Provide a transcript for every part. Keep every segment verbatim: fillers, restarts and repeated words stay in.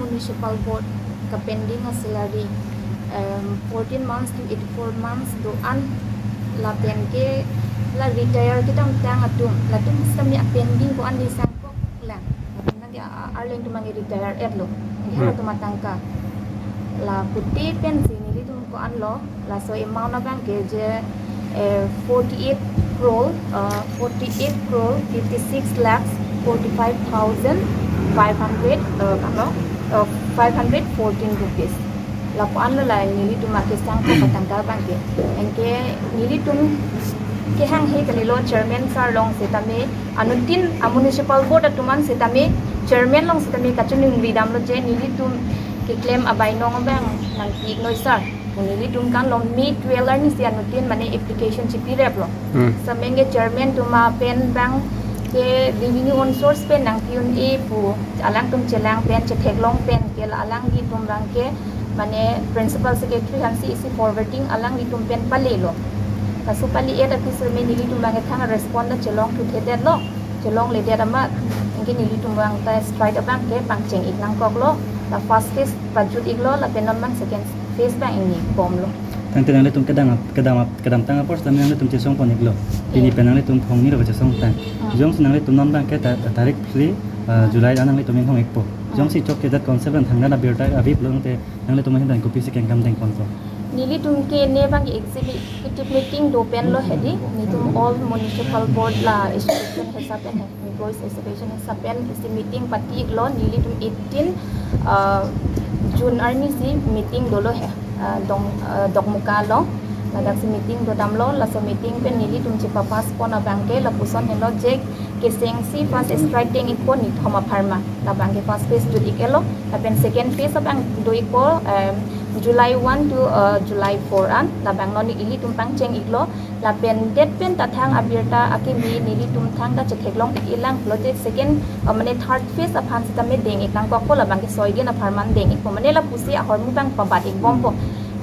Municipal Board kapending a-salary, um, fourteen months to eighty-four months do-an, lapen ke la retire kedamtang atum, latum sami a-pending ko-an ni sangkok lang. Lapen ke a-, arleng atum abang retire etlo. Ini Hmm. halatum atangka. La pute pensi nelitum ko-anlo, laso amount abang ke je, eh, forty-eight crore, uh, forty-eight crore fifty-six lakhs forty-five thousand five hundred, uh, kano, uh, five hundred fourteen rupees. Lapu-anlo la nelitum akesangkok atangka abang ke. Anke nelitum kehang he kalilo chairman sir along setame, anuttin a-municipal board atum an setame, chairman along setame kachiningri damlo je nelitum keklem abainong abang nangpi-iknoi sir. Pu nelitum kanlo May twelve arnisi anuttin mane application chipireplo. Hmm. Sameng ke chairman atum apen abang ke revenue own source pen nangpi un-e pu alangtum chelang pen chetheklong pen ke la alanglitum abang ke mane principal secretary aphansi isi forwarding alanglitum pen palelo. Laso pale-et api seme nelitum abang ke thang respond ta chelongthuthedetlo, chelongledet amat. Anke nelitum abang ta strike abang ke pangcheng-ik nangkoklo. La first phase pajut-iklo, lapen non abang second phase abang ingni bomlo. Tangte nanglitum kedam, kedam, kedamtang apor setame nanglitum chesongpon-iklo. Pini Iya. pen nanglitum phongniro chesongtang. Hmm. Jongsi nanglitum non abang ke ta-, tarik phli, uh, July an nanglitum inghong-ikpo. Hmm. Jongsi chok ke dat council an thangnat abirta aveplo tangte nanglitum ahin dang kopisi kengkam dengponpo? Nelitum ke ne abang executive meeting do penlo hedi, nelitum all municipal board la association hisap pen he, employees association hisap pen isi meeting pati-iklo, nelitum eighteen, uh, June arnisi meeting dolo he, uh, Dong, uh, Dokmoka along. Ladaksi meeting dodamlo, laso meeting pen nelitum chepapass pon abang ke lapuson helo je kechengsi first strike deng-ikpo nithom apharman. Labang ke first phase jut-ik-etlo, lapen second phase abang do-ikpo, em, July one to, eh, July four an. Labang non ilitum pangcheng-iklo, lapen det pen ta thang abirta akimi nelitum thangta chetheklong-ik-elang pulote second, eh, mane third phase aphan setame deng-ik nangkokpo, labang ke soi din apharman deng-ikpo. Mane lapusi ahormu abang pabat-ikbompo.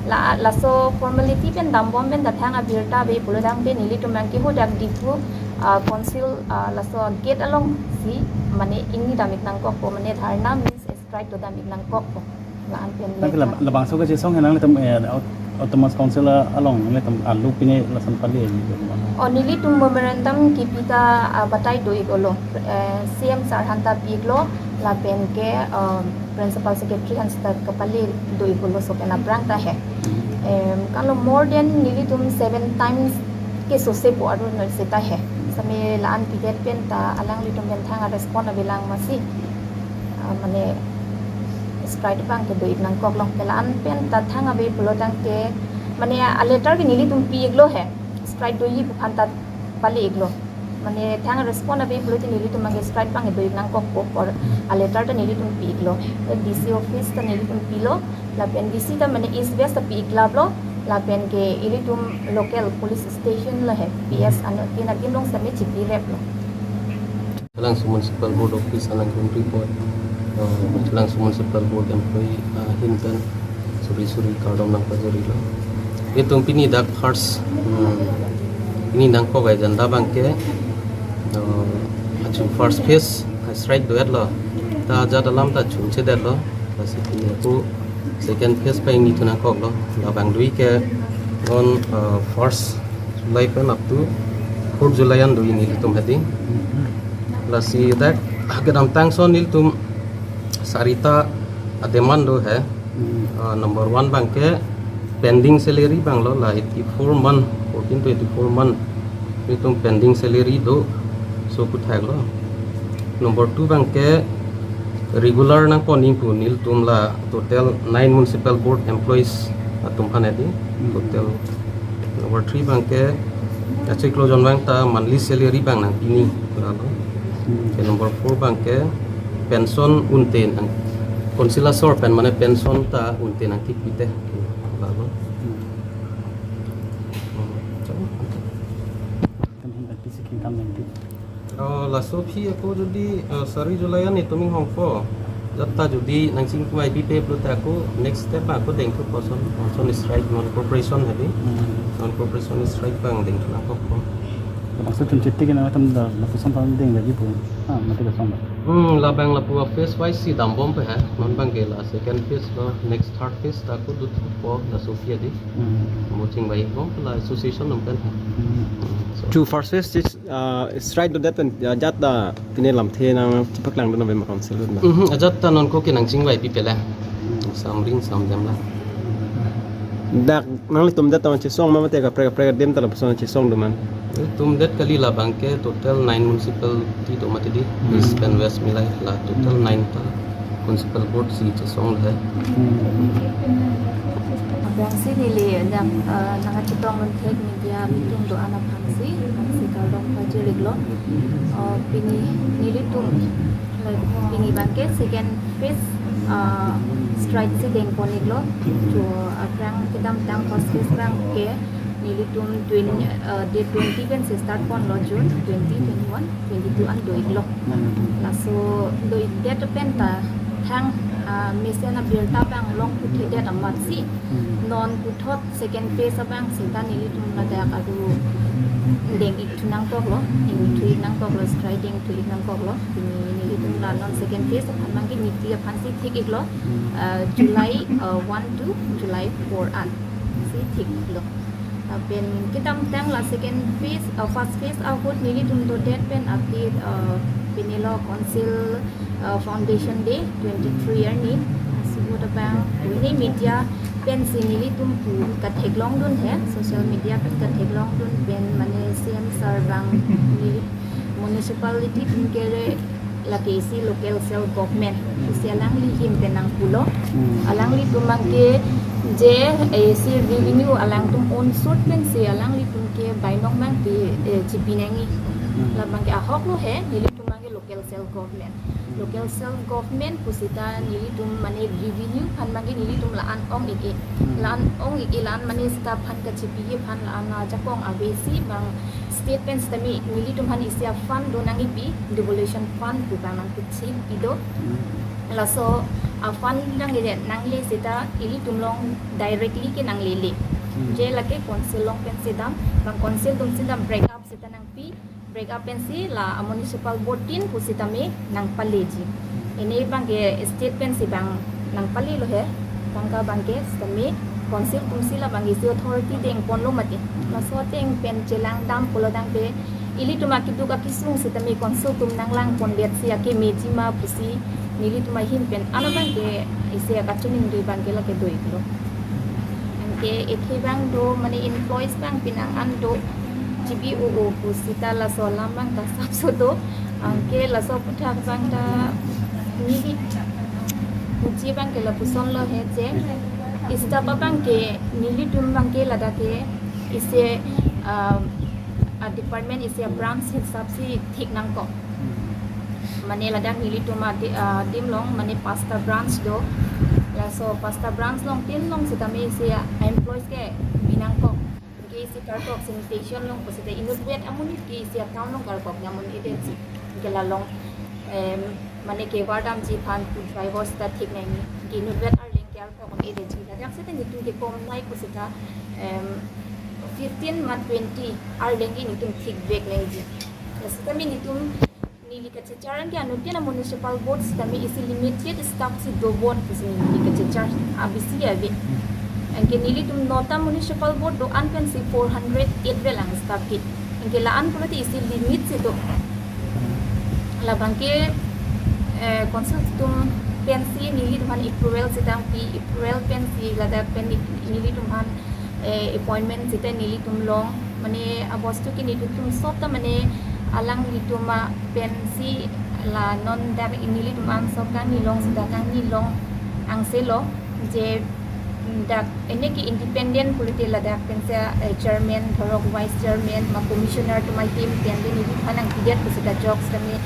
La, laso formality pen dambom pen ta thang abirta ave pulo tangte nelitum abang ke hadak Diphu, ah, council, ah, laso gate alongsi mane ingni dam-ik nangkokpo, mane dharna means strike dodam-ik nangkokpo. La-an pen Nang ke lab-, labangso kachesong he nanglitum, eh, aut-, autonomous council along nanglitum alu pine lason pale. O nelitum memorandum kipi ta, ah, batai do-iklo, eh, C M sir aphanta pi-iklo, lapen ke, um, principal secretary aphan seta kapale do-iklo, laso pen aphrang ta he. Em, kalo more than nelitum seven times ke sose po arlo noi seta he. Same la-an pidet pen ta alanglitum pen thang a-respond avelang masi. Ah, mane strike abang ke do-ik nangkoklo. Ke la-an pen ta thang ave pulo tangte mane a-letter ke nelitum pi-iklo he. Strike doji pu aphan ta pale-iklo. Mane thang a-respond ave pulote nelitum abang ke strike abang ke do-ik nangkokpo apor a-letter ta nelitum pi-iklo. Eh, D C office ta nelitum pilo, lapen D C ta mane East West ta pi-iklaplo, lapen ke ilitum local police station lo he, P S ano tin adim along same chipireplo. Chalangso Municipal Board Office alangtum report, eh, Chalangso Municipal Board employee, eh, ahin pen suri suri kardom nangpajorilo. Itum pini dak first, hmm, pini nangkok agenda abang ke, eh, achu first phase strike do-etlo. Ta ajat alam ta chunchedetlo. Lasi pini ako second phase pen nithu nangkoklo. Labang dui ke non, eh, first July pen up to fourth July an do nelitum heading. Lasi dak kedamtang ason nelitum sarita a-demand do he. Hmm. Ah, number one abang ke pending salary abang lo, la eighty-four month, fourteen to eighty-four month nelitum pending salary do, so kuthak lo. Number two abang ke regular nangpon ning pu nelitum la total nine municipal board employees atum aphan edi. Hmm. Total number three abang ke achiklo jon abang ta monthly salary abang nangpi ning lalo. Hmm. Ke number four abang ke pension unte nang, council asor pen mane pension ta unte nangkipite lalo. Hmm. Hmm. Kami hendak bisi kingkam nangpi. Oh, laso aphi ako jodi, eh, sari July an itum inghongpo. Jat ta jodi nangchingkimai pipe pulote ako next step ako dengthupo ason, ason strike non cooperation heading. Hmm. Non cooperation strike abang dengthu nangkokpo. Laso chun chitik na tam da lapuson tam ding lagi pu. Ah, mati lason da. Hmm, labang lapu phase wise si dambom pe he. Non abang ke la second phase lo, next third phase ta ko dut po la Sofia di. Hmm. Mo chingvai bom la association nom pen he. Hmm. So, to first phase is, uh, strike do that and, uh, jat da pine lamthe nangchipaklang do na bema council na. Mhm, ajat ta non ko ke nangchingvaipi pele. Samring samdam la. Dak nanglitum det ta chesong ma mate kaprek kaprek adim ta lapuson chesong do man? Tum det kali, labang ke total nine municipality do mati di. Hmm. East and West milai la total Hmm. nine ta municipal board si chesong le. Hmm. Abang si neli ajak, eh, nangkachetong lun thek media atum do-an aphan si, aphan si kardom pajir-iklo. Oh, pini nelitum, like, pini abang ke second phase, uh, strike si dengpon-iklo. Jo, aphrang kedamtang first phase abang ke nelitum twenty, uh, date twenty pen si start ponlo, June twenty, twenty-one, twenty-two an do-iklo. Laso do-ik det pen ta thang, uh, mesen abirta abang long puthe det amat si. Hmm. Non puthot second phase abang seta nelitum ladak adu deng-ik thu nangkoklo, deng-ik thu-ik nangkoklo, strike deng thu-ik nangkoklo. Pini nelitum la non second phase aphan abang ke niti aphan si thik-iklo. Hmm. Ah, July, ah, one to July four an si thik-iklo. Ah, pen kedamtang la second phase, ah, first phase ahut nelitum dodet pen aphi, ah, pini lo council, ah, foundation day twenty-three arni. Asubut abang pini media pensi nelitum pu katheklongdun he, social media pen katheklongdun pen mane C M sir abang neli municipality atum kere lake isi local self government, isi alangli ahin pen nangpulo. Hmm. Alanglitum abang ke je, eh, isi revenue alangtum own source pensi alanglitum ke bainong abang ke, eh, chipi nangji. Hmm. Labang ke ahok lo he, nelitum abang ke local self government. Hmm. Local self government pusita nelitum mane revenue aphan abang ke nelitum la-an ong-ik-e. Hmm. La-an ong-ik-e, la-an mane seta aphan kachipi aphan la-an ajakong ave si abang state pen sitame nelitum aphan isi a-fund do nangkipi, devolution fund pu abang nangkechipi do. Hmm. Laso a-fund nangle nangle seta ilitum along directly ke nanglele. Hmm. Je lake council along pen si dam, abang council atum si dam break up seta nangpi, break up pensi la a-municipal board tin pusitame nangpaleji. Pini abang ke state pensi abang nangpalelo he. Tangka abang ke sitame council atum si labang isi authority dengponlo mati. Laso ateng pen chelang dam pulo tangte ilitum akeduk akesung sitame council atum nanglangpondet si akemeji ma pusi nelitum ahin pen ano abang ke isi akachiningri abang ke lake do-iklo. Anke ekthe abang do mane employees abang penang an do G B O O pusita laso alam abang ta sapso do. Anke laso aputhak abang ta neli puji abang ke lapuson lo he je staff abang ke nelitum abang ke ladak ke isi, um, a-department isi a-branch hisap si thik nangkok. Mane ladak nelitum adi-, ah, adim along mane pasta branch do. Laso pasta branch along tin along sitame isi a-employees ke binangkok. Anke isi karkok sanitation along pusita inutvet amonit ke isi a-town along karkok amonit adet si. Anke la along, em, mane ke ward damji aphan food driver sita thik nangji. Anke inutvet arleng ke arkok amonit adet si. Ladak sita nelitum ke kom nai pusita, em, fifteen ma twenty arleng ke nelitum thikvek nangji. Lasitame nelitum neli kachechar an ke anuttin a-municipal board sitame isi limited staff si dobom pusi neli kachechar abisi ave. Anke nelitum nota municipal board do-an pensi four hundred eight velang staff ke. Anke la-an pulote isi limit si do. Labang ke, eh, council atum pensi nelitum aphan approval sitame pi, approval pensi ladak pen nelitum aphan eh, appointment sita nelitum long, mane abostu ke nelitum sop ta mane alanglitum apensi la non dak nelitum ansop kangni long sita kangni long angse lo je, mm, dak ene ke independent pulote ladak pensi, eh, chairman, thorok vice chairman, ma commissioner atum ahin pen de nelitum aphan nangpidet pusita jok sitame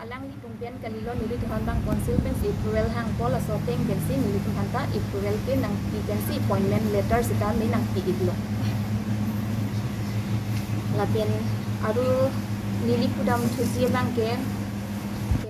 alanglitum pen kalilo, nelitum aphan abang council pensi approval hangpo, laso ateng pensi nelitum aphan ta approval ke nangpi pensi appointment letter sitame nangpi-iklo. Lapen aru neli pudam thuji abang ke